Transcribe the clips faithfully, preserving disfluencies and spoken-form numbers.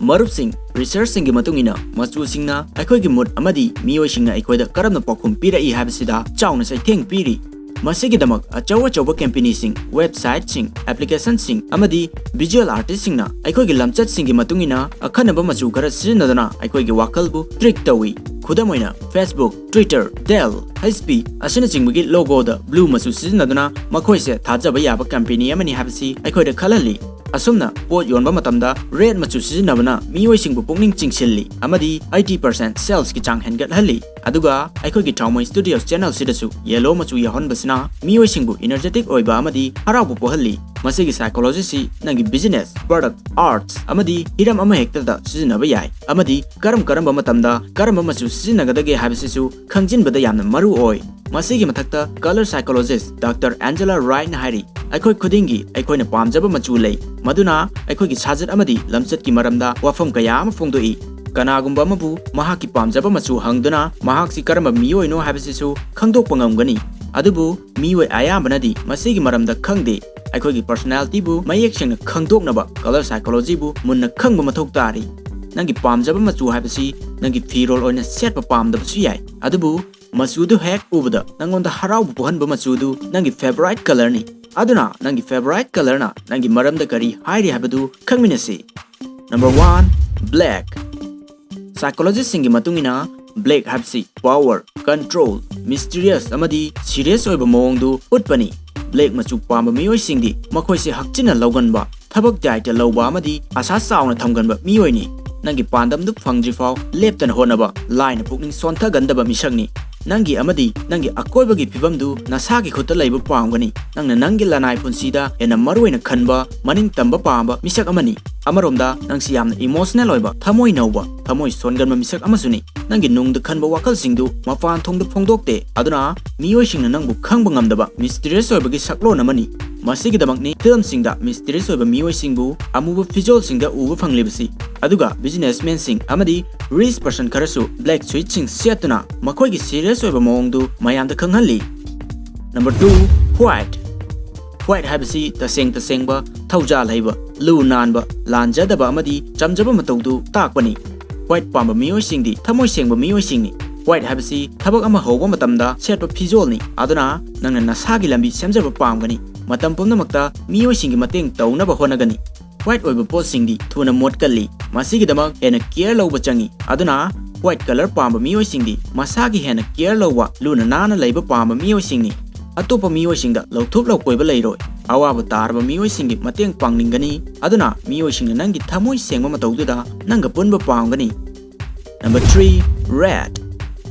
ꯃꯔꯨꯞꯁꯤꯡ, ꯔꯤꯁꯔꯆꯁꯤꯡꯒꯤ ꯃꯇꯨꯡ ꯏꯟꯅ ꯃꯆꯨꯁꯤꯡꯅ ꯑꯩꯈꯣꯏꯒꯤ ꯃꯨꯗ ꯑꯃꯗꯤ ꯃꯤꯑꯣꯏꯁꯤꯡꯅ ꯑꯩꯈꯣꯏꯗ ꯀꯔꯝꯅ ꯄꯥꯎꯈꯨꯝ ꯄꯤꯔꯛꯏ ꯍꯥꯏꯕꯁꯤꯗ ꯆꯥꯎꯅ ꯆꯩꯊꯦꯡ ꯄꯤꯔꯤ꯫ ꯃꯁꯤꯒꯤꯗꯃꯛ ꯑꯆꯧ ꯑꯆꯧꯕ ꯀꯝꯄꯦꯅꯤꯁꯤꯡ, ꯋꯦꯕꯁꯥꯏꯠꯁꯤꯡ, ꯑꯦꯄ꯭ꯂꯤꯀꯦꯁꯟꯁꯤꯡ ꯑꯃꯗꯤ ꯚꯤꯖꯨꯑꯦꯜ ꯑꯥꯔꯇꯤꯁꯁꯤꯡꯅ ꯑꯩꯈꯣꯏꯒꯤ ꯂꯝꯆꯠꯁꯤꯡꯒꯤ ꯃꯇꯨꯡ ꯏꯟꯅ ꯑꯈꯟꯅꯕ ꯃꯆꯨ ꯈꯔ ꯁꯤꯖꯤꯟꯅꯗꯨꯅ ꯑꯩꯈꯣꯏꯒꯤ ꯋꯥꯈꯜꯕꯨ ꯇ꯭ꯔꯤꯛ ꯇꯧꯏ꯫ ꯈꯨꯗꯝ ꯑꯣꯏꯅ, Facebook, Twitter, Dell, H P ꯑꯁꯤꯅꯆꯤꯡꯕꯒꯤ ꯂꯣꯒꯣꯗ ꯕ꯭ꯂꯨ ꯃꯆꯨ ꯁꯤꯖꯤꯟꯅꯗꯨꯅ ꯃꯈꯣꯏꯁꯦ ꯊꯥꯖꯕ ꯌꯥꯕ ꯀꯝꯄꯦꯅꯤ ꯑꯃꯅꯤ ꯍꯥꯏꯕꯁꯤ ꯑꯩꯈꯣꯏꯗ ꯈꯜꯍꯜꯂꯤ꯫ ꯑꯁꯨꯝꯅ ꯄꯣꯠ ꯌꯣꯟꯕ ꯃꯇꯝꯗ ꯔꯦꯗ ꯃꯆꯨ ꯁꯤꯖꯤꯟꯅꯕꯅ ꯃꯤꯑꯣꯏꯁꯤꯡꯕꯨ ꯄꯨꯛꯅꯤꯡ ꯆꯤꯡꯁꯤꯜꯂꯤ ꯑꯃꯗꯤ eighty percent ꯁꯦꯜꯁꯀꯤ ꯆꯥꯡ ꯍꯦꯟꯒꯠꯍꯜꯂꯤ꯫ ꯑꯗꯨꯒ ꯑꯩꯈꯣꯏꯒꯤ ꯊꯥꯎꯃꯩ ꯁ꯭ꯇꯨꯗꯤꯑꯣꯁ ꯆꯦꯅꯦꯜꯁꯤꯗꯁꯨ ꯌꯦꯂꯣ ꯃꯆꯨ ꯌꯥꯎꯍꯟꯕꯁꯤꯅ ꯃꯤꯑꯣꯏꯁꯤꯡꯕꯨ ꯏꯅꯔꯖꯦꯇꯤꯛ ꯑꯣꯏꯕ ꯑꯃꯗꯤ ꯍꯔꯥꯎꯕ ꯄꯣꯛꯍꯜꯂꯤ꯫ ꯃꯁꯤꯒꯤ ꯁꯥꯏꯀꯣꯂꯣꯖꯤꯁꯤ ꯅꯪꯒꯤ ꯕꯤꯖꯤꯅꯦꯁ, ꯄ꯭ꯔꯗꯛ, ꯑꯥꯔꯠꯁ ꯑꯃꯗꯤ ꯍꯤꯔꯝ ꯑꯃꯍꯦꯛꯇꯗ ꯁꯤꯖꯤꯟꯅꯕ ꯌꯥꯏ, ꯑꯃꯗꯤ ꯀꯔꯝ ꯀꯔꯝꯕ ꯃꯇꯝꯗ ꯀꯔꯝꯕ ꯃꯆꯨ ꯁꯤꯖꯤꯟꯅꯒꯗꯒꯦ ꯍꯥꯏꯕꯁꯤꯁꯨ ꯈꯪꯖꯤꯟꯕꯗ ꯌꯥꯝꯅ ꯃꯔꯨ ꯑꯣꯏ꯫ ꯃꯁꯤꯒꯤ ꯃꯊꯛꯇ ꯀꯂꯔ ꯁꯥꯏꯀꯣꯂꯣꯖꯤꯁ ꯗꯥꯛꯇꯔ ꯑꯦꯟꯖꯦꯂꯥ ꯔꯥꯏꯠꯅ ꯍꯥꯏꯔꯤ, ꯑꯩꯈꯣꯏ ꯈꯨꯗꯤꯡꯒꯤ ꯑꯩꯈꯣꯏꯅ ꯄꯥꯝꯖꯕ ꯃꯆꯨ ꯂꯩ, ꯃꯗꯨꯅ ꯑꯩꯈꯣꯏꯒꯤ ꯁꯥꯖꯠ ꯑꯃꯗꯤ ꯂꯝꯆꯠꯀꯤ ꯃꯔꯝꯗ ꯋꯥꯐꯝ ꯀꯌꯥ ꯑꯃ ꯐꯣꯡꯗꯣꯛꯏ꯫ ꯀꯅꯥꯒꯨꯝꯕ ꯑꯃꯕꯨ ꯃꯍꯥꯛꯀꯤ ꯄꯥꯝꯖꯕ ꯃꯆꯨ ꯍꯪꯗꯨꯅ ꯃꯍꯥꯛꯁꯤ ꯀꯔꯝꯕ ꯃꯤꯑꯣꯏꯅꯣ ꯍꯥꯏꯕꯁꯤꯁꯨ ꯈꯪꯗꯣꯛꯄ ꯉꯝꯒꯅꯤ꯫ ꯑꯗꯨꯕꯨ ꯃꯤꯑꯣꯏ ꯑꯌꯥꯝꯕꯅꯗꯤ ꯃꯁꯤꯒꯤ ꯃꯔꯝꯗ ꯈꯪꯗꯦ꯫ ꯑꯩꯈꯣꯏꯒꯤ ꯄꯔꯁꯣꯅꯦꯂꯤꯇꯤꯕꯨ ꯃꯌꯦꯛ ꯁꯦꯡꯅ ꯈꯪꯗꯣꯛꯅꯕ ꯀꯂꯔ ꯁꯥꯏꯀꯣꯂꯣꯖꯤꯕꯨ ꯃꯨꯟꯅ ꯈꯪꯕ ꯃꯊꯧ ꯇꯥꯔꯤ꯫ ꯅꯪꯒꯤ ꯄꯥꯝꯖꯕ ꯃꯆꯨ ꯍꯥꯏꯕꯁꯤ ꯅꯪꯒꯤ ꯐꯤꯔꯣꯜ ꯑꯣꯏꯅ ꯁꯦꯠꯄ ꯄꯥꯝꯗꯕꯁꯨ ꯌꯥꯏ, ꯑꯗꯨꯕꯨ ꯃꯆꯨꯗꯨ ꯍꯦꯛ ꯎꯕꯗ ꯅꯪꯉꯣꯟꯗ ꯍꯔꯥꯎꯕ ꯄꯣꯛꯍꯟꯕ ꯃꯆꯨꯗꯨ ꯅꯪꯒꯤ ꯐꯦꯚꯣꯔꯥꯏꯠ ꯀꯂꯔꯅꯤ꯫ ꯑꯗꯨꯅ ꯅꯪꯒꯤ ꯐꯦꯚꯣꯔꯥꯏꯠ ꯀꯂꯔꯅ ꯅꯪꯒꯤ ꯃꯔꯝꯗ ꯀꯔꯤ ꯍꯥꯏꯔꯤ ꯍꯥꯏꯕꯗꯨ ꯈꯪꯃꯤꯟꯅꯁꯤ꯫ Number one, black. ꯁꯥꯏꯀꯣꯂꯣꯖꯤꯁꯁꯤꯡꯒꯤ ꯃꯇꯨꯡ ꯏꯟꯅ, ꯕ꯭ꯂꯦꯛ ꯍꯥꯏꯕꯁꯤ ꯄꯥꯋꯔ, ꯀꯟꯇ꯭ꯔꯣꯜ, ꯃꯤꯁꯇꯤꯔꯤꯌꯁ ꯑꯃꯗꯤ ꯁꯤꯔꯤꯌꯁ ꯑꯣꯏꯕ ꯃꯑꯣꯡꯗꯨ ꯎꯠꯄꯅꯤ꯫ ꯕ꯭ꯂꯦꯛ ꯃꯆꯨ ꯄꯥꯝꯕ ꯃꯤꯑꯣꯏꯁꯤꯡꯗꯤ ꯃꯈꯣꯏꯁꯦ ꯍꯛꯆꯤꯟꯅ ꯂꯧꯒꯟꯕ, ꯊꯕꯛ ꯗꯥꯏꯇ ꯂꯧꯕ ꯑꯃꯗꯤ ꯑꯁꯥ ꯆꯥꯎꯅ ꯊꯝꯒꯟꯕ ꯃꯤꯑꯣꯏꯅꯤ꯫ ꯅꯪꯒꯤ ꯄꯥꯟꯗꯝꯗꯨ ꯐꯪꯗ꯭ꯔꯤꯐꯥꯎ ꯂꯦꯞꯇꯅ ꯍꯣꯠꯅꯕ, ꯂꯥꯏꯅ ꯄꯨꯛꯅꯤꯡ ꯁꯣꯟꯊꯒꯟꯗꯕ ꯃꯤꯁꯛꯅꯤ꯫ ꯅꯪꯒꯤ ꯑꯃꯗꯤ ꯅꯪꯒꯤ ꯑꯀꯣꯏꯕꯒꯤ ꯐꯤꯕꯝꯗꯨ ꯅꯁꯥꯒꯤ ꯈꯨꯠꯇ ꯂꯩꯕ ꯄꯥꯝꯒꯅꯤ꯫ ꯅꯪꯅ ꯅꯪꯒꯤ ꯂꯅꯥꯏ ꯄꯨꯟꯁꯤꯗ ꯍꯦꯟꯅ ꯃꯔꯨꯑꯣꯏꯅ ꯈꯟꯕ, ꯃꯅꯤꯡ ꯇꯝꯕ ꯄꯥꯝꯕ ꯃꯤꯁꯛ ꯑꯃꯅꯤ꯫ ꯑꯃꯔꯣꯝꯗ, ꯅꯪꯁꯤ ꯌꯥꯝꯅ ꯏꯃꯣꯁꯅꯦꯜ ꯑꯣꯏꯕ, ꯊꯃꯣꯏ ꯅꯧꯕ, ꯊꯃꯣꯏ ꯁꯣꯟꯒꯟꯕ ꯃꯤꯁꯛ ꯑꯃꯁꯨꯅꯤ꯫ ꯅꯪꯒꯤ ꯅꯨꯡꯗ ꯈꯟꯕ ꯋꯥꯈꯜꯁꯤꯡꯗꯨ ꯃꯄꯥꯟ ꯊꯣꯡꯗ ꯐꯣꯡꯗꯣꯛꯇꯦ, ꯑꯗꯨꯅ ꯃꯤꯑꯣꯏꯁꯤꯡꯅ ꯅꯪꯕꯨ ꯈꯪꯕ ꯉꯝꯗꯕ ꯃꯤꯁꯇꯤꯔꯤꯌꯁ ꯑꯣꯏꯕꯒꯤ ꯁꯛꯂꯣꯟ ꯑꯃꯅꯤ꯫ ꯃꯁꯤꯒꯤꯗꯃꯛꯅꯤ ꯐꯤꯂꯝꯁꯤꯡꯗ ꯃꯤꯁꯇꯤꯔꯤꯌꯁ ꯑꯣꯏꯕ ꯃꯤꯑꯣꯏꯁꯤꯡꯕꯨ ꯑꯃꯨꯕ ꯐꯤꯖꯣꯜꯁꯤꯡꯗ ꯎꯕ ꯐꯪꯂꯤꯕꯁꯤ꯫ ꯑꯗꯨꯒ ꯕꯤꯖꯤꯅꯦꯁꯃꯦꯟꯁꯤꯡ ꯑꯃꯗꯤ ꯔꯤꯆ ꯄꯔꯁꯟ ꯈꯔꯁꯨ ꯕ꯭ꯂꯦꯛ ꯁꯨꯏꯠꯁꯤꯡ ꯁꯦꯠꯇꯨꯅ ꯃꯈꯣꯏꯒꯤ ꯁꯤꯔꯤꯌꯁ ꯑꯣꯏꯕ ꯃꯑꯣꯡꯗꯨ ꯃꯌꯥꯝꯗ ꯈꯪꯍꯜꯂꯤ꯫ Number two, white. ꯋꯥꯏꯠ ꯍꯥꯏꯕꯁꯤ ꯇꯁꯦꯡ ꯇꯁꯦꯡꯕ ꯊꯧꯖꯥꯜ ꯍꯩꯕ, ꯂꯨ ꯅꯥꯟꯕ, ꯂꯥꯟꯖꯗꯕ ꯑꯃꯗꯤ ꯆꯝꯖꯕ ꯃꯇꯧꯗꯨ ꯇꯥꯛꯄꯅꯤ꯫ White ꯄꯥꯝꯕ ꯃꯤꯑꯣꯏꯁꯤꯡꯗꯤ ꯊꯃꯣꯏ ꯁꯦꯡꯕ ꯃꯤꯑꯣꯏꯁꯤꯡꯅꯤ꯫ White ꯍꯥꯏꯕꯁꯤ ꯊꯕꯛ ꯑꯃ ꯍꯧꯕ ꯃꯇꯝꯗ ꯁꯦꯠꯄ ꯐꯤꯖꯣꯜꯅꯤ꯫ ꯑꯗꯨꯅ ꯅꯪꯅ ꯅꯁꯥꯒꯤ ꯂꯝꯕꯤ ꯁꯦꯝꯖꯕ ꯄꯥꯝꯒꯅꯤ꯫ ꯃꯇꯝ ꯄꯨꯝꯅꯃꯛꯇ ꯃꯤꯑꯣꯏꯁꯤꯡꯒꯤ ꯃꯇꯦꯡ ꯇꯧꯅꯕ ꯍꯣꯠꯅꯒꯅꯤ꯫ White ꯑꯣꯏꯕ ꯄꯣꯠꯁꯤꯡꯗꯤ ꯊꯨꯅ ꯃꯣꯠꯀꯜꯂꯤ꯫ ꯃꯁꯤꯒꯤꯗꯃꯛ ꯍꯦꯟꯅ care ꯂꯧꯕ ꯆꯪꯏ꯫ ꯑꯗꯨꯅ white colour ꯄꯥꯝꯕ ꯃꯤꯑꯣꯏꯁꯤꯡꯗꯤ ꯃꯁꯥꯒꯤ ꯍꯦꯟꯅ care ꯂꯧꯕ, ꯂꯨꯅ ꯅꯥꯟꯅ ꯂꯩꯕ ꯄꯥꯝꯕ ꯃꯤꯑꯣꯏꯁꯤꯡꯅꯤ꯫ ꯑꯇꯣꯞꯄ ꯃꯤꯑꯣꯏꯁꯤꯡꯗ ꯂꯧꯊꯣꯛ ꯂꯧꯄꯣꯏꯕ ꯂꯩꯔꯣꯏ꯫ ꯑꯋꯥꯕ ꯇꯥꯔꯕ ꯃꯤꯑꯣꯏꯁꯤꯡꯒꯤ ꯃꯇꯦꯡ ꯄꯥꯡꯅꯤꯡꯒꯅꯤ꯫ ꯑꯗꯨꯅ ꯃꯤꯑꯣꯏꯁꯤꯡꯅ ꯅꯪꯒꯤ ꯊꯃꯣꯏ ꯁꯦꯡꯕ ꯃꯇꯧꯗꯨꯗ ꯅꯪꯒ ꯄꯨꯟꯕ ꯄꯥꯝꯒꯅꯤ꯫ Number three, red.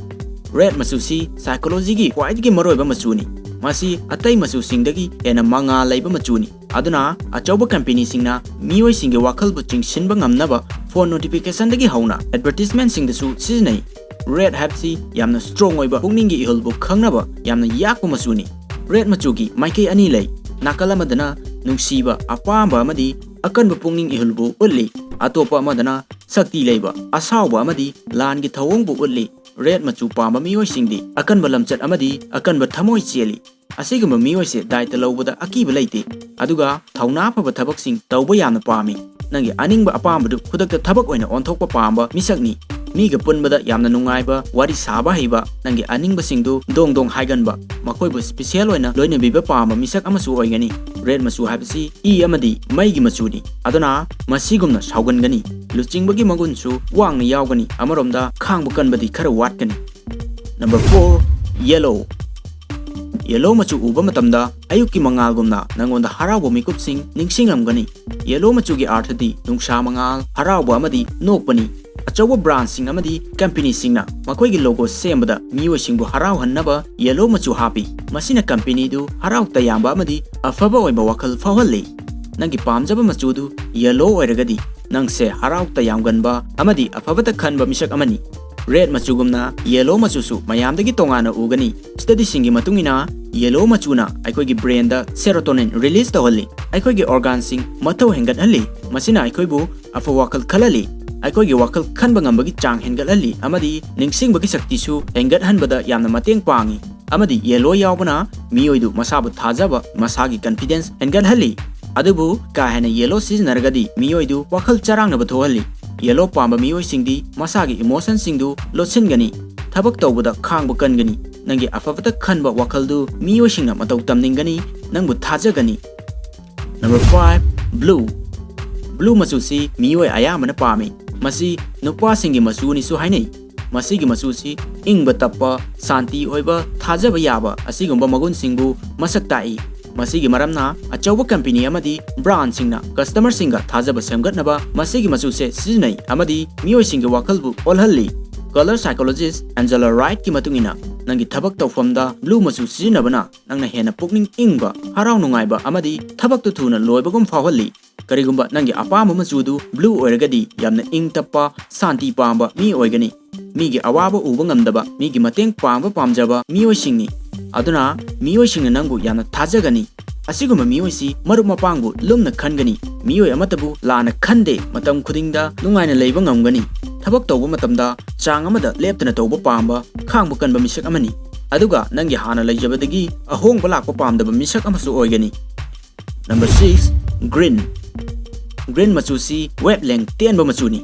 Red ꯃꯆꯨꯁꯤ psychologyꯒꯤ ꯈ꯭ꯋꯥꯏꯗꯒꯤ ꯃꯔꯨꯑꯣꯏꯕ ꯃꯆꯨꯅꯤ꯫ ꯃꯁꯤ ꯑꯇꯩ ꯃꯆꯨꯁꯤꯡꯗꯒꯤ ꯍꯦꯟꯅ ꯃꯉꯥꯜ ꯂꯩꯕ ꯃꯆꯨꯅꯤ꯫ ꯑꯗꯨꯅ ꯑꯆꯧꯕ companyꯁꯤꯡꯅ ꯃꯤꯑꯣꯏꯁꯤꯡꯒꯤ ꯋꯥꯈꯜꯕꯨ ꯆꯤꯡꯁꯤꯟꯕ ꯉꯝꯅꯕ phone notificationꯗꯒꯤ ꯍꯧꯅ advertisementꯁꯤꯡꯗꯁꯨ ꯁꯤꯖꯤꯟꯅꯩ꯫ Red ꯍꯥꯏꯕꯁꯤ ꯌꯥꯝꯅ strong ꯑꯣꯏꯕ, ꯄꯨꯛꯅꯤꯡꯒꯤ ꯏꯍꯨꯜꯕꯨ ꯈꯪꯅꯕ ꯌꯥꯝꯅ ꯌꯥꯛꯄ ꯃꯆꯨꯅꯤ꯫ Red ꯃꯆꯨꯒꯤ ꯃꯥꯏꯀꯩ ꯑꯅꯤ ꯂꯩ꯫ ꯅꯥꯀꯜ ꯑꯃꯗꯅ ꯅꯨꯡꯁꯤꯕ, ꯑꯄꯥꯝꯕ ꯑꯃꯗꯤ ꯑꯀꯟꯕ ꯄꯨꯛꯅꯤꯡ ꯏꯍꯨꯜꯕꯨ ꯎꯠꯂꯤ꯫ ꯑꯇꯣꯞꯄ ꯑꯃꯗꯅ ꯁꯛꯇꯤ ꯂꯩꯕ, ꯑꯁꯥꯎꯕ ꯑꯃꯗꯤ ꯂꯥꯟꯒꯤ ꯊꯧꯑꯣꯡꯕꯨ ꯎꯠꯂꯤ꯫ Red ꯃꯆꯨ ꯄꯥꯝꯕ ꯃꯤꯑꯣꯏꯁꯤꯡꯗꯤ ꯑꯀꯟꯕ ꯂꯝꯆꯠ ꯑꯃꯗꯤ ꯑꯀꯟꯕ ꯊꯃꯣꯏ ꯆꯦꯜꯂꯤ꯫ ꯑꯁꯤꯒꯨꯝꯕ ꯃꯤꯑꯣꯏꯁꯦ ꯗꯥꯏꯇ ꯂꯧꯕꯗ ꯑꯀꯤꯕ ꯂꯩꯇꯦ, ꯑꯗꯨꯒ ꯊꯧꯅꯥ ꯐꯕ ꯊꯕꯛꯁꯤꯡ ꯇꯧꯕ ꯌꯥꯝꯅ ꯄꯥꯝꯃꯤ꯫ ꯅꯪꯒꯤ ꯑꯅꯤꯡꯕ ꯑꯄꯥꯝꯕꯗꯨ ꯈꯨꯗꯛꯇ ꯊꯕꯛ ꯑꯣꯏꯅ ꯑꯣꯟꯊꯣꯛꯄ ꯄꯥꯝꯕ ꯃꯤꯁꯛꯅꯤ꯫ ꯃꯤꯒ ꯄꯨꯟꯕꯗ ꯌꯥꯝꯅ ꯅꯨꯡꯉꯥꯏꯕ, ꯋꯥꯔꯤ ꯁꯥꯕ ꯍꯩꯕ, ꯅꯪꯒꯤ ꯑꯅꯤꯡꯕꯁꯤꯡꯗꯨ ꯗꯣꯡ ꯗꯣꯡ ꯍꯥꯏꯒꯟꯕ, ꯃꯈꯣꯏꯕꯨ special ꯑꯣꯏꯅ ꯂꯣꯏꯅꯕꯤꯕ ꯄꯥꯝꯕ ꯃꯤꯁꯛ ꯑꯃꯁꯨ ꯑꯣꯏꯒꯅꯤ꯫ Red ꯃꯆꯨ ꯍꯥꯏꯕꯁꯤ ꯏ ꯑꯃꯗꯤ ꯃꯩꯒꯤ ꯃꯆꯨꯅꯤ, ꯑꯗꯨꯅ ꯃꯁꯤꯒꯨꯝꯅ ꯁꯥꯎꯒꯟꯒꯅꯤ꯫ ꯂꯨꯆꯤꯡꯕꯒꯤ ꯃꯒꯨꯟꯁꯨ ꯋꯥꯡꯅ ꯌꯥꯎꯒꯅꯤ, ꯑꯃꯔꯣꯝꯗ ꯈꯥꯡꯕ ꯀꯟꯕꯗꯤ ꯈꯔ ꯋꯥꯠꯀꯅꯤ꯫ Number four, yellow. Yellow ꯃꯆꯨ ꯎꯕ ꯃꯇꯝꯗ ꯑꯌꯨꯛꯀꯤ ꯃꯉꯥꯜꯒꯨꯝꯅ ꯅꯪꯉꯣꯟꯗ ꯍꯔꯥꯎꯕ ꯃꯤꯀꯨꯞꯁꯤꯡ ꯅꯤꯡꯁꯤꯡꯂꯝꯒꯅꯤ꯫ Yellow ꯃꯆꯨꯒꯤ ꯑꯥꯔꯊꯗꯤ ꯅꯨꯡꯁꯥ ꯃꯉꯥꯜ, ꯍꯔꯥꯎꯕ ꯑꯃꯗꯤ ꯅꯣꯛꯄꯅꯤ꯫ ꯑꯆꯧꯕ brandꯁꯤꯡ ꯑꯃꯗꯤ companyꯁꯤꯡꯅ ꯃꯈꯣꯏꯒꯤ logo ꯁꯦꯝꯕꯗ ꯃꯤꯑꯣꯏꯁꯤꯡꯕꯨ ꯍꯔꯥꯎꯍꯟꯅꯕ yellow ꯃꯆꯨ ꯍꯥꯞꯄꯤ꯫ ꯃꯁꯤꯅ companyꯗꯨ ꯍꯔꯥꯎ ꯇꯌꯥꯝꯕ ꯑꯃꯗꯤ ꯑꯐꯕ ꯑꯣꯏꯕ ꯋꯥꯈꯜ ꯐꯥꯎꯍꯜꯂꯤ꯫ ꯅꯪꯒꯤ ꯄꯥꯝꯖꯕ ꯃꯆꯨꯗꯨ yellow ꯑꯣꯏꯔꯒꯗꯤ, ꯅꯪꯁꯦ ꯍꯔꯥꯎ ꯇꯌꯥꯝꯒꯟꯕ ꯑꯃꯗꯤ ꯑꯐꯕꯇ ꯈꯟꯕ ꯃꯤꯁꯛ ꯑꯃꯅꯤ꯫ Red ꯃꯆꯨꯒꯨꯝꯅ yellow ꯃꯆꯨꯁꯨ ꯃꯌꯥꯝꯗꯒꯤ ꯇꯣꯉꯥꯟꯅ ꯎꯒꯅꯤ꯫ Studyꯁꯤꯡꯒꯤ ꯃꯇꯨꯡ ꯏꯟꯅ, yellow ꯃꯆꯨꯅ ꯑꯩꯈꯣꯏꯒꯤ brainꯗ serotonin release ꯇꯧꯍꯜꯂꯤ, ꯑꯩꯈꯣꯏꯒꯤ organꯁꯤꯡ ꯃꯊꯧ ꯍꯦꯟꯒꯠꯍꯜꯂꯤ꯫ ꯃꯁꯤꯅ ꯑꯩꯈꯣꯏꯕꯨ ꯑꯐꯕ ꯋꯥꯈꯜ ꯈꯜꯍꯜꯂꯤ, ꯑꯩꯈꯣꯏꯒꯤ ꯋꯥꯈꯜ ꯈꯟꯕ ꯉꯝꯕꯒꯤ ꯆꯥꯡ ꯍꯦꯟꯒꯠꯍꯜꯂꯤ, ꯑꯃꯗꯤ ꯅꯤꯡꯁꯤꯡꯕꯒꯤ ꯁꯛꯇꯤꯁꯨ ꯍꯦꯟꯒꯠꯍꯟꯕꯗ ꯌꯥꯝꯅ ꯃꯇꯦꯡ ꯄꯥꯡꯏ꯫ ꯑꯃꯗꯤ yellow ꯌꯥꯎꯕꯅ ꯃꯤꯑꯣꯏꯗꯨ ꯃꯁꯥꯕꯨ ꯊꯥꯖꯕ, ꯃꯁꯥꯒꯤ confidence ꯍꯦꯟꯒꯠꯍꯜꯂꯤ꯫ ꯑꯗꯨꯕꯨ ꯀꯥ ꯍꯦꯟꯅ ꯌꯦꯜꯂꯣ ꯁꯤꯖꯤꯟꯅꯔꯒꯗꯤ ꯃꯤꯑꯣꯏꯗꯨ ꯋꯥꯈꯜ ꯆꯔꯥꯡꯅꯕ ꯊꯣꯛꯍꯜꯂꯤ꯫ ꯌꯦꯜꯂꯣ ꯄꯥꯝꯕ ꯃꯤꯑꯣꯏꯁꯤꯡꯗꯤ ꯃꯁꯥꯒꯤ ꯏꯃꯣꯁꯟꯁꯤꯡꯗꯨ ꯂꯣꯠꯁꯤꯟꯒꯅꯤ, ꯊꯕꯛ ꯇꯧꯕꯗ ꯈꯥꯡꯕ ꯀꯟꯒꯅꯤ꯫ ꯅꯪꯒꯤ ꯑꯐꯕꯇ ꯈꯟꯕ ꯋꯥꯈꯜꯗꯨ ꯃꯤꯑꯣꯏꯁꯤꯡꯅ ꯃꯇꯧ ꯇꯝꯅꯤꯡꯒꯅꯤ, ꯅꯪꯕꯨ ꯊꯥꯖꯒꯅꯤ꯫ Number five, blue. Blue ꯃꯆꯨꯁꯤ ꯃꯤꯑꯣꯏ ꯑꯌꯥꯝꯕꯅ ꯄꯥꯝꯃꯤ꯫ ꯃꯁꯤ ꯅꯨꯄꯥꯁꯤꯡꯒꯤ ꯃꯆꯨꯅꯤꯁꯨ ꯍꯥꯏꯅꯩ꯫ ꯃꯁꯤꯒꯤ ꯃꯆꯨꯁꯤ ꯏꯪꯕ ꯇꯞꯄ, ꯁꯥꯟꯇꯤ ꯑꯣꯏꯕ, ꯊꯥꯖꯕ ꯌꯥꯕ ꯑꯁꯤꯒꯨꯝꯕ ꯃꯒꯨꯟꯁꯤꯡꯕꯨ ꯃꯁꯛ ꯇꯥꯛꯏ꯫ ꯃꯁꯤꯒꯤ ꯃꯔꯝꯅ ꯑꯆꯧꯕ ꯀꯝꯄꯦꯅꯤ ꯑꯃꯗꯤ ꯕ꯭ꯔꯥꯟꯁꯤꯡꯅ ꯀꯁꯇꯃꯔꯁꯤꯡꯒ ꯊꯥꯖꯕ ꯁꯦꯝꯒꯠꯅꯕ ꯃꯁꯤꯒꯤ ꯃꯆꯨꯁꯦ ꯁꯤꯖꯤꯟꯅꯩ ꯑꯃꯗꯤ ꯃꯤꯑꯣꯏꯁꯤꯡꯒꯤ ꯋꯥꯈꯜꯕꯨ ꯑꯣꯜꯍꯜꯂꯤ꯫ Color psychologist Angela Wrightꯀꯤ ꯃꯇꯨꯡ ꯏꯟꯅ, ꯅꯪꯒꯤ ꯊꯕꯛ ꯇꯧꯐꯝꯗ ꯕ꯭ꯂꯨ ꯃꯆꯨ ꯁꯤꯖꯤꯟꯅꯕꯅ ꯅꯪꯅ ꯍꯦꯟꯅ ꯄꯨꯛꯅꯤꯡ ꯏꯪꯕ, ꯍꯔꯥꯎ ꯅꯨꯡꯉꯥꯏꯕ ꯑꯃꯗꯤ ꯊꯕꯛꯇꯨ ꯊꯨꯅ ꯂꯣꯏꯕꯒꯨꯝ ꯐꯥꯎꯍꯜꯂꯤ꯫ ꯀꯔꯤꯒꯨꯝꯕ ꯅꯪꯒꯤ ꯑꯄꯥꯝꯕ ꯃꯆꯨꯗꯨ ꯕ꯭ꯂꯨ ꯑꯣꯏꯔꯒꯗꯤ, ꯌꯥꯝꯅ ꯏꯪ ꯇꯞꯄ, ꯁꯥꯟꯇꯤ ꯄꯥꯝꯕ ꯃꯤ ꯑꯣꯏꯒꯅꯤ꯫ ꯃꯤꯒꯤ ꯑꯋꯥꯕ ꯎꯕ ꯉꯝꯗꯕ, ꯃꯤꯒꯤ ꯃꯇꯦꯡ ꯄꯥꯡꯕ ꯄꯥꯝꯖꯕ ꯃꯤꯑꯣꯏꯁꯤꯡꯅꯤ꯫ ꯑꯗꯨꯅ ꯃꯤꯑꯣꯏꯁꯤꯡꯅ ꯅꯪꯕꯨ ꯌꯥꯝꯅ ꯊꯥꯖꯒꯅꯤ꯫ ꯑꯁꯤꯒꯨꯝꯕ ꯃꯤꯑꯣꯏꯁꯤ ꯃꯔꯨꯞ ꯃꯄꯥꯡꯕꯨ ꯂꯨꯝꯅ ꯈꯟꯒꯅꯤ꯫ ꯃꯤꯑꯣꯏ ꯑꯃꯠꯇꯕꯨ ꯂꯥꯟꯅ ꯈꯟꯗꯦ, ꯃꯇꯝ ꯈꯨꯗꯤꯡꯗ ꯅꯨꯡꯉꯥꯏꯅ ꯂꯩꯕ ꯉꯝꯒꯅꯤ꯫ ꯊꯕꯛ ꯇꯧꯕ ꯃꯇꯝꯗ ꯆꯥꯡ ꯑꯃꯗ ꯂꯦꯞꯇꯅ ꯇꯧꯕ ꯄꯥꯝꯕ, ꯈꯥꯡꯕ ꯀꯟꯕ ꯃꯤꯁꯛ ꯑꯃꯅꯤ꯫ ꯑꯗꯨꯒ ꯅꯪꯒꯤ ꯍꯥꯟꯅ ꯂꯩꯖꯕꯗꯒꯤ ꯑꯍꯣꯡꯕ ꯂꯥꯛꯄ ꯄꯥꯝꯗꯕ ꯃꯤꯁꯛ ꯑꯃꯁꯨ ꯑꯣꯏꯒꯅꯤ꯫ Number six, green. Green ꯃꯆꯨꯁꯤ wavelength ꯇꯦꯟꯕ ꯃꯆꯨꯅꯤ꯫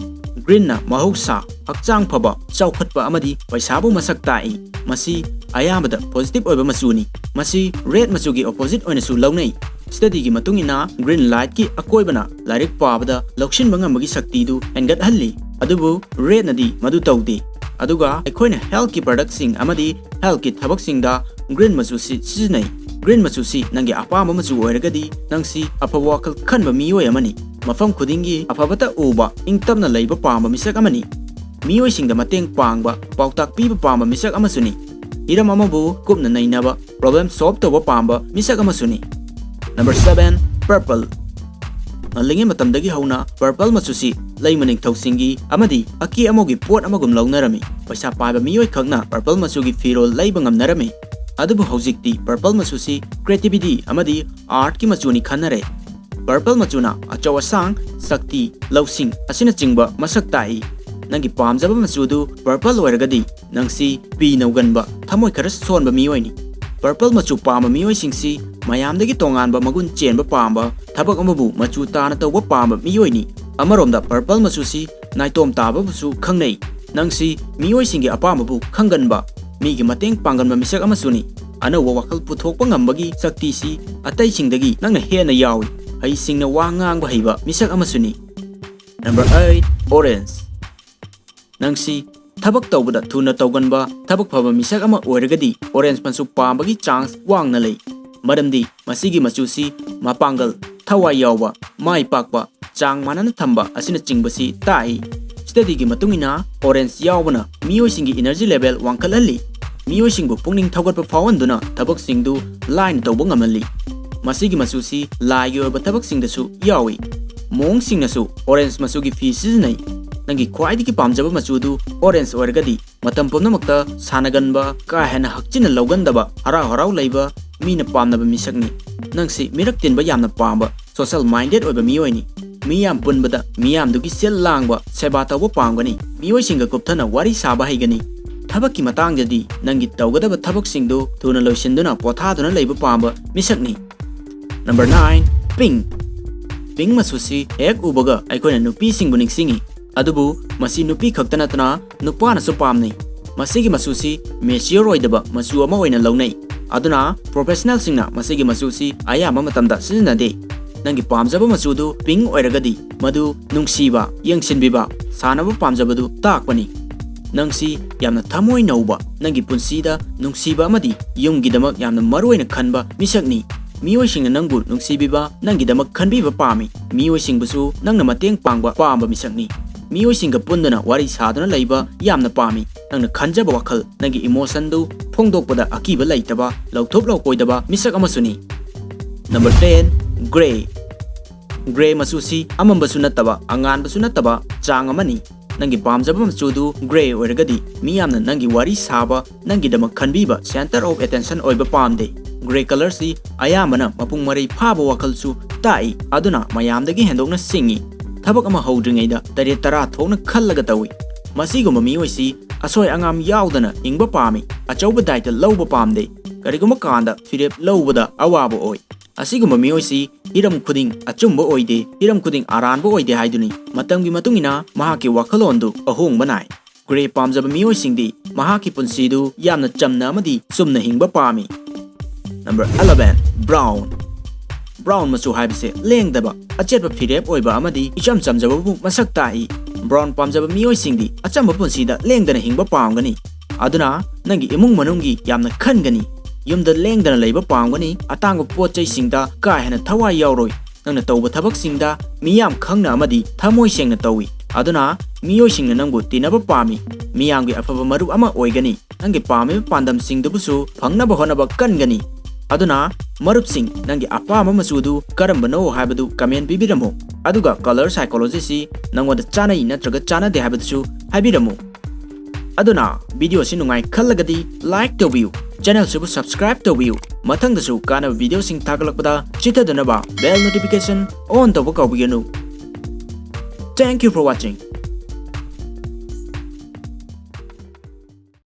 Greenꯅ ꯃꯍꯧꯁꯥ, ꯍꯛꯆꯥꯡ ꯐꯕ, ꯆꯥꯎꯈꯠꯄ ꯑꯃꯗꯤ ꯄꯩꯁꯥꯕꯨ ꯃꯁꯛ ꯇꯥꯛꯏ꯫ ꯃꯁꯤ ꯑꯌꯥꯝꯕꯗ positive ꯑꯣꯏꯕ ꯃꯆꯨꯅꯤ꯫ ꯃꯁꯤ red ꯃꯆꯨꯒꯤ opposite ꯑꯣꯏꯅꯁꯨ ꯂꯧꯅꯩ꯫ Studyꯒꯤ ꯃꯇꯨꯡ ꯏꯟꯅ, green lightꯀꯤ ꯑꯀꯣꯏꯕꯅ ꯂꯥꯏꯔꯤꯛ ꯄꯥꯕꯗ ꯂꯧꯁꯤꯟꯕ ꯉꯝꯕꯒꯤ ꯁꯛꯇꯤꯗꯨ ꯍꯦꯟꯒꯠꯍꯜꯂꯤ, ꯑꯗꯨꯕꯨ redꯅꯗꯤ ꯃꯗꯨ ꯇꯧꯗꯦ꯫ ꯑꯗꯨꯒ ꯑꯩꯈꯣꯏꯅ healthꯀꯤ productꯁꯤꯡ ꯑꯃꯗꯤ healthꯀꯤ ꯊꯕꯛꯁꯤꯡꯗ green ꯃꯆꯨꯁꯤ ꯁꯤꯖꯤꯟꯅꯩ꯫ Green ꯃꯆꯨꯁꯤ ꯅꯪꯒꯤ ꯑꯄꯥꯝꯕ ꯃꯆꯨ ꯑꯣꯏꯔꯒꯗꯤ, ꯅꯪꯁꯤ ꯑꯐꯕ ꯋꯥꯈꯜ ꯈꯟꯕ ꯃꯤꯑꯣꯏ ꯑꯃꯅꯤ꯫ ꯃꯐꯝ ꯈꯨꯗꯤꯡꯒꯤ ꯑꯐꯕꯇ ꯎꯕ, ꯏꯪ ꯇꯞꯅ ꯂꯩꯕ ꯄꯥꯝꯕ ꯃꯤꯁꯛ ꯑꯃꯅꯤ꯫ ꯃꯤꯑꯣꯏꯁꯤꯡꯗ ꯃꯇꯦꯡ ꯄꯥꯡꯕ, ꯄꯥꯎꯇꯥꯛ ꯄꯤꯕ ꯄꯥꯝꯕ ꯃꯤꯁꯛ ꯑꯃꯁꯨꯅꯤ꯫ ꯍꯤꯔꯝ ꯑꯃꯕꯨ ꯀꯨꯞꯅ ꯅꯩꯅꯕ, problem solve ꯇꯧꯕ ꯄꯥꯝꯕ ꯃꯤꯁꯛ ꯑꯃꯁꯨꯅꯤ꯫ Number seven, purple. ꯉꯜꯂꯤꯉꯩ ꯃꯇꯝꯗꯒꯤ ꯍꯧꯅ purple ꯃꯆꯨꯁꯤ ꯂꯩꯃ ꯅꯤꯡꯊꯧꯁꯤꯡꯒꯤ ꯑꯃꯗꯤ ꯑꯀꯦ ꯑꯃꯧꯒꯤ ꯄꯣꯠ ꯑꯃꯒꯨꯝ ꯂꯧꯅꯔꯝꯃꯤ꯫ ꯄꯩꯁꯥ ꯄꯥꯏꯕ ꯃꯤꯑꯣꯏ ꯈꯛꯅ purple ꯃꯆꯨꯒꯤ ꯐꯤꯔꯣꯜ ꯂꯩꯕ ꯉꯝꯅꯔꯝꯃꯤ꯫ ꯑꯗꯨꯕꯨ ꯍꯧꯖꯤꯛꯇꯤ purple ꯃꯆꯨꯁꯤ creativity ꯑꯃꯗꯤ artꯀꯤ ꯃꯆꯨꯅꯤ ꯈꯟꯅꯔꯦ꯫ Purple ꯃꯆꯨꯅ ꯑꯆꯧ ꯑꯁꯥꯡ, ꯁꯛꯇꯤ, ꯂꯧꯁꯤꯡ ꯑꯁꯤꯅꯆꯤꯡꯕ ꯃꯁꯛ ꯇꯥꯛꯏ꯫ ꯅꯪꯒꯤ ꯄꯥꯝꯖꯕ ꯃꯆꯨꯗꯨ purple ꯑꯣꯏꯔꯒꯗꯤ, ꯅꯪꯁꯤ ꯄꯤ ꯅꯧꯒꯟꯕ, ꯊꯃꯣꯏ ꯈꯔ ꯁꯣꯟꯕ ꯃꯤꯑꯣꯏꯅꯤ꯫ Purple ꯃꯆꯨ ꯄꯥꯝꯕ ꯃꯤꯑꯣꯏꯁꯤꯡꯁꯤ ꯃꯌꯥꯝꯗꯒꯤ ꯇꯣꯉꯥꯟꯕ ꯃꯒꯨꯟ ꯆꯦꯟꯕ ꯄꯥꯝꯕ, ꯊꯕꯛ ꯑꯃꯕꯨ ꯃꯆꯨ ꯇꯥꯅ ꯇꯧꯕ ꯄꯥꯝꯕ ꯃꯤꯑꯣꯏꯅꯤ꯫ ꯑꯃꯔꯣꯝꯗ purple ꯃꯆꯨꯁꯤ ꯅꯥꯏꯇꯣꯝ ꯇꯥꯕꯕꯨꯁꯨ ꯈꯪꯅꯩ꯫ ꯅꯪꯁꯤ ꯃꯤꯑꯣꯏꯁꯤꯡꯒꯤ ꯑꯄꯥꯝꯕꯕꯨ ꯈꯪꯒꯟꯕ, ꯃꯤꯒꯤ ꯃꯇꯦꯡ ꯄꯥꯡꯒꯟꯕ ꯃꯤꯁꯛ ꯑꯃꯁꯨꯅꯤ꯫ ꯑꯅꯧꯕ ꯋꯥꯈꯜ ꯄꯨꯊꯣꯛꯄ ꯉꯝꯕꯒꯤ ꯁꯛꯇꯤꯁꯤ ꯑꯇꯩꯁꯤꯡꯗꯒꯤ ꯅꯪꯅ ꯍꯦꯟꯅ ꯌꯥꯎꯏ꯫ ꯍꯩꯁꯤꯡꯅ ꯋꯥ ꯉꯥꯡꯕ ꯍꯩꯕ ꯃꯤꯁꯛ ꯑꯃꯁꯨꯅꯤ꯫ Number eight, orange. ꯅꯪꯁꯤ ꯊꯕꯛ ꯇꯧꯕꯗ ꯊꯨꯅ ꯇꯧꯒꯟꯕ, ꯊꯕꯛ ꯐꯕ ꯃꯤꯁꯛ ꯑꯃ ꯑꯣꯏꯔꯒꯗꯤ orange ꯃꯆꯨ ꯄꯥꯝꯕꯒꯤ chance ꯋꯥꯡꯅ ꯂꯩ꯫ ꯃꯔꯝꯗꯤ ꯃꯁꯤꯒꯤ ꯃꯆꯨꯁꯤ ꯃꯄꯥꯡꯒꯜ, ꯊꯋꯥꯏ ꯌꯥꯎꯕ, ꯃꯥꯏ ꯄꯥꯛꯄ, ꯆꯥꯡ ꯃꯥꯟꯅꯅ ꯊꯝꯕ ꯑꯁꯤꯅꯆꯤꯡꯕꯁꯤ ꯇꯥꯛꯏ꯫ Studyꯒꯤ ꯃꯇꯨꯡ ꯏꯟꯅ orange ꯌꯥꯎꯕꯅ ꯃꯤꯑꯣꯏꯁꯤꯡꯒꯤ energy level ꯋꯥꯡꯈꯠꯍꯜꯂꯤ꯫ ꯃꯤꯑꯣꯏꯁꯤꯡꯕꯨ ꯄꯨꯛꯅꯤꯡ ꯊꯧꯒꯠꯄ ꯐꯥꯎꯍꯟꯗꯨꯅ ꯊꯕꯛꯁꯤꯡꯗꯨ ꯂꯥꯏꯅ ꯇꯧꯕ ꯉꯝꯍꯜꯂꯤ꯫ ꯃꯁꯤꯒꯤ ꯃꯆꯨꯁꯤ ꯂꯥꯏꯒꯤ ꯑꯣꯏꯕ ꯊꯕꯛꯁꯤꯡꯗꯁꯨ ꯌꯥꯎꯏ꯫ ꯃꯑꯣꯡꯁꯤꯡꯅꯁꯨ orange ꯃꯆꯨꯒꯤ ꯐꯤ ꯁꯤꯖꯤꯟꯅꯩ꯫ ꯅꯪꯒꯤ ꯈ꯭ꯋꯥꯏꯗꯒꯤ ꯄꯥꯝꯖꯕ ꯃꯆꯨꯗꯨ orange ꯑꯣꯏꯔꯒꯗꯤ, ꯃꯇꯝ ꯄꯨꯝꯅꯃꯛꯇ ꯁꯥꯟꯅꯒꯟꯕ, ꯀꯥ ꯍꯦꯟꯅ ꯍꯛꯆꯤꯟꯅ ꯂꯧꯒꯟꯗꯕ, ꯍꯔꯥꯎ ꯍꯔꯥꯎ ꯂꯩꯕ, ꯃꯤꯅ ꯄꯥꯝꯅꯕ ꯃꯤꯁꯛꯅꯤ꯫ ꯅꯪꯁꯤ ꯃꯤꯔꯛ ꯇꯤꯟꯕ ꯌꯥꯝꯅ ꯄꯥꯝꯕ, social minded ꯑꯣꯏꯕ ꯃꯤꯑꯣꯏꯅꯤ꯫ ꯃꯤꯌꯥꯝ ꯄꯨꯟꯕꯗ ꯃꯤꯌꯥꯝꯗꯨꯒꯤ ꯁꯤꯜ ꯂꯥꯡꯕ, ꯁꯦꯕꯥ ꯇꯧꯕ ꯄꯥꯝꯒꯅꯤ꯫ ꯃꯤꯑꯣꯏꯁꯤꯡꯒ ꯀꯨꯞꯊꯅ ꯋꯥꯔꯤ ꯁꯥꯕ ꯍꯩꯒꯅꯤ꯫ ꯊꯕꯛꯀꯤ ꯃꯇꯥꯡꯗꯗꯤ ꯅꯪꯒꯤ ꯇꯧꯒꯗꯕ ꯊꯕꯛꯁꯤꯡꯗꯨ ꯊꯨꯅ ꯂꯣꯏꯁꯤꯟꯗꯨꯅ ꯄꯣꯊꯥꯗꯨꯅ ꯂꯩꯕ ꯄꯥꯝꯕ ꯃꯤꯁꯛꯅꯤ꯫ Number nine, pink. Pink ꯃꯆꯨꯁꯤ ꯍꯦꯛ ꯎꯕꯒ ꯑꯩꯈꯣꯏꯅ ꯅꯨꯄꯤꯁꯤꯡꯕꯨ ꯅꯤꯡꯁꯤꯡꯉꯤ꯫ ꯑꯗꯨꯕꯨ ꯃꯁꯤ ꯅꯨꯄꯤ ꯈꯛꯇ ꯅꯠꯇꯅ ꯅꯨꯄꯥꯅꯁꯨ ꯄꯥꯝꯅꯩ꯫ ꯃꯁꯤꯒꯤ ꯃꯆꯨꯁꯤ mature ꯑꯣꯏꯗꯕ ꯃꯆꯨ ꯑꯃ ꯑꯣꯏꯅ ꯂꯧꯅꯩ꯫ ꯑꯗꯨꯅ professionalꯁꯤꯡꯅ ꯃꯁꯤꯒꯤ ꯃꯆꯨꯁꯤ ꯑꯌꯥꯝꯕ ꯃꯇꯝꯗ ꯁꯤꯖꯤꯟꯅꯗꯦ꯫ ꯅꯪꯒꯤ ꯄꯥꯝꯖꯕ ꯃꯆꯨꯗꯨ pink ꯑꯣꯏꯔꯒꯗꯤ, ꯃꯗꯨ ꯅꯨꯡꯁꯤꯕ, ꯌꯦꯡꯁꯤꯟꯕꯤꯕ, ꯁꯥꯟꯅꯕ ꯄꯥꯝꯖꯕꯗꯨ ꯇꯥꯛꯄꯅꯤ꯫ ꯅꯪꯁꯤ ꯌꯥꯝꯅ ꯊꯃꯣꯏ ꯅꯧꯕ, ꯅꯪꯒꯤ ꯄꯨꯟꯁꯤꯗ ꯅꯨꯡꯁꯤꯕ ꯑꯃꯗꯤ ꯌꯨꯝꯒꯤꯗꯃꯛ ꯌꯥꯝꯅ ꯃꯔꯨ ꯑꯣꯏꯅ ꯈꯟꯕ ꯃꯤꯁꯛꯅꯤ꯫ ꯃꯤꯑꯣꯏꯁꯤꯡꯅ ꯅꯪꯕꯨ ꯅꯨꯡꯁꯤꯕꯤꯕ, ꯅꯪꯒꯤꯗꯃꯛ ꯈꯟꯕꯤꯕ ꯄꯥꯝꯃꯤ꯫ ꯃꯤꯑꯣꯏꯁꯤꯡꯕꯨꯁꯨ ꯅꯪꯅ ꯃꯇꯦꯡ ꯄꯥꯡꯕ ꯄꯥꯝꯕ ꯃꯤꯁꯛꯅꯤ꯫ ꯃꯤꯑꯣꯏꯁꯤꯡꯒ ꯄꯨꯟꯗꯨꯅ ꯋꯥꯔꯤ ꯁꯥꯗꯨꯅ ꯂꯩꯕ ꯌꯥꯝꯅ ꯄꯥꯝꯃꯤ꯫ ꯅꯪꯅ ꯈꯟꯖꯕ ꯋꯥꯈꯜ, ꯅꯪꯒꯤ emotionꯗꯨ ꯐꯣꯡꯗꯣꯛꯄꯗ ꯑꯀꯤꯕ ꯂꯩꯇꯕ, ꯂꯧꯊꯣꯛ ꯂꯧꯀꯣꯏꯗꯕ ꯃꯤꯁꯛ ꯑꯃꯁꯨꯅꯤ꯫ Number ten, grey. Grey ꯃꯆꯨꯁꯤ ꯑꯃꯝꯕꯁꯨ ꯅꯠꯇꯕ, ꯑꯉꯥꯟꯕꯁꯨ ꯅꯠꯇꯕ ꯆꯥꯡ ꯑꯃꯅꯤ꯫ ꯅꯪꯒꯤ ꯄꯥꯝꯖꯕ ꯃꯆꯨꯗꯨ grey ꯑꯣꯏꯔꯒꯗꯤ, ꯃꯤꯌꯥꯝꯅ ꯅꯪꯒꯤ ꯋꯥꯔꯤ ꯁꯥꯕ, ꯅꯪꯒꯤꯗꯃꯛ ꯈꯟꯕꯤꯕ, center of attention ꯑꯣꯏꯕ ꯄꯥꯝꯗꯦ꯫ Grey colourꯁꯤ ꯑꯌꯥꯝꯕꯅ ꯃꯄꯨꯡ ꯃꯔꯩ ꯐꯥꯕ ꯋꯥꯈꯜꯁꯨ ꯇꯥꯛꯏ, ꯑꯗꯨꯅ ꯃꯌꯥꯝꯗꯒꯤ ꯍꯦꯟꯗꯣꯛꯅ ꯁꯤꯡꯏ꯫ ꯊꯕꯛ ꯑꯃ ꯍꯧꯗ꯭ꯔꯤꯉꯩꯗ ꯇꯔꯦꯠ ꯇꯔꯥ ꯊꯣꯛꯅ ꯈꯜꯂꯒ ꯇꯧꯏ꯫ ꯃꯁꯤꯒꯨꯝꯕ ꯃꯤꯑꯣꯏꯁꯤ ꯑꯁꯣꯏ ꯑꯉꯥꯝ ꯌꯥꯎꯗꯅ ꯍꯤꯡꯕ ꯄꯥꯝꯃꯤ, ꯑꯆꯧꯕ ꯗꯥꯏꯇ ꯂꯧꯕ ꯄꯥꯝꯗꯦ꯫ ꯀꯔꯤꯒꯨꯝꯕ ꯀꯥꯟꯗ ꯐꯤꯔꯦꯞ ꯂꯧꯕꯗ ꯑꯋꯥꯕ ꯑꯣꯏ꯫ ꯑꯁꯤꯒꯨꯝꯕ ꯃꯤꯑꯣꯏꯁꯤ ꯍꯤꯔꯝ ꯈꯨꯗꯤꯡ ꯑꯆꯨꯝꯕ ꯑꯣꯏꯗꯦ, ꯍꯤꯔꯝ ꯈꯨꯗꯤꯡ ꯑꯔꯥꯟꯕ ꯑꯣꯏꯗꯦ ꯍꯥꯏꯗꯨꯅꯤ꯫ ꯃꯇꯝꯒꯤ ꯃꯇꯨꯡ ꯏꯟꯅ ꯃꯍꯥꯛꯀꯤ ꯋꯥꯈꯜꯂꯣꯟꯗꯨ ꯑꯍꯣꯡꯕ ꯅꯥꯏ꯫ ꯒ꯭ꯔꯦ ꯄꯥꯝꯖꯕ ꯃꯤꯑꯣꯏꯁꯤꯡꯗꯤ ꯃꯍꯥꯛꯀꯤ ꯄꯨꯟꯁꯤꯗꯨ ꯌꯥꯝꯅ ꯆꯝꯅ ꯑꯃꯗꯤ ꯆꯨꯝꯅ ꯍꯤꯡꯕ ꯄꯥꯝꯃꯤ꯫ Number eleven, brown. Brown ꯃꯆꯨ ꯍꯥꯏꯕꯁꯦ ꯂꯦꯡꯗꯕ, ꯑꯆꯦꯠꯄ ꯐꯤꯔꯦꯞ ꯑꯣꯏꯕ ꯑꯃꯗꯤ ꯏꯆꯝ ꯆꯝꯖꯕꯕꯨ ꯃꯁꯛ ꯇꯥꯛꯏ꯫ Brown ꯄꯥꯝꯖꯕ ꯃꯤꯑꯣꯏꯁꯤꯡꯗꯤ ꯑꯆꯝꯕ ꯄꯨꯟꯁꯤꯗ ꯂꯦꯡꯗꯅ ꯍꯤꯡꯕ ꯄꯥꯝꯒꯅꯤ꯫ ꯑꯗꯨꯅ ꯅꯪꯒꯤ ꯏꯃꯨꯡ ꯃꯅꯨꯡꯒꯤ ꯌꯥꯝꯅ ꯈꯟꯒꯅꯤ꯫ ꯌꯨꯝꯗ ꯂꯦꯡꯗꯅ ꯂꯩꯕ ꯄꯥꯝꯒꯅꯤ꯫ ꯑꯇꯥꯡꯕ ꯄꯣꯠ ꯆꯩꯁꯤꯡꯗ ꯀꯥ ꯍꯦꯟꯅ ꯊꯋꯥꯏ ꯌꯥꯎꯔꯣꯏ꯫ ꯅꯪꯅ ꯇꯧꯕ ꯊꯕꯛꯁꯤꯡꯗ ꯃꯤꯌꯥꯝ ꯈꯪꯅ ꯑꯃꯗꯤ ꯊꯃꯣꯏ ꯁꯦꯡꯅ ꯇꯧꯏ꯫ ꯑꯗꯨꯅ ꯃꯤꯑꯣꯏꯁꯤꯡꯅ ꯅꯪꯕꯨ ꯇꯤꯟꯅꯕ ꯄꯥꯝꯃꯤ꯫ ꯃꯤꯌꯥꯝꯒꯤ ꯑꯐꯕ ꯃꯔꯨꯞ ꯑꯃ ꯑꯣꯏꯒꯅꯤ꯫ ꯅꯪꯒꯤ ꯄꯥꯝꯃꯤꯕ ꯄꯥꯟꯗꯝꯁꯤꯡꯗꯨꯕꯨꯁꯨ ꯐꯪꯅꯕ ꯍꯣꯠꯅꯕ ꯀꯟꯒꯅꯤ꯫ ꯑꯗꯨꯅ ꯃꯔꯨꯞꯁꯤꯡ, ꯅꯪꯒꯤ ꯑꯄꯥꯝꯕ ꯃꯆꯨꯗꯨ ꯀꯔꯝꯕꯅꯣ ꯍꯥꯏꯕꯗꯨ comment ꯄꯤꯕꯤꯔꯝꯃꯨ꯫ ꯑꯗꯨꯒ colour psychology ꯁꯤ ꯅꯪꯉꯣꯟꯗ ꯆꯥꯅꯩ ꯅꯠꯇ꯭ꯔꯒ ꯆꯥꯅꯗꯦ ꯍꯥꯏꯕꯗꯨꯁꯨ ꯍꯥꯏꯕꯤꯔꯝꯃꯨ꯫ ꯑꯗꯨꯅ video ꯁꯤ ꯅꯨꯡꯉꯥꯏ ꯈꯜꯂꯒꯗꯤ like ꯇꯧꯕꯤꯌꯨ, channel ꯁꯤꯕꯨ subscribe ꯇꯧꯕꯤꯌꯨ꯫ ꯃꯊꯪꯗꯁꯨ ꯀꯥꯟꯅꯕ video ꯁꯤꯡ ꯊꯥꯒꯠꯂꯛꯄꯗ ꯆꯤꯊꯗꯅꯕ bell notification on ꯇꯧꯕ ꯀꯥꯎꯕꯤꯒꯅꯨ꯫ Thank you for watching.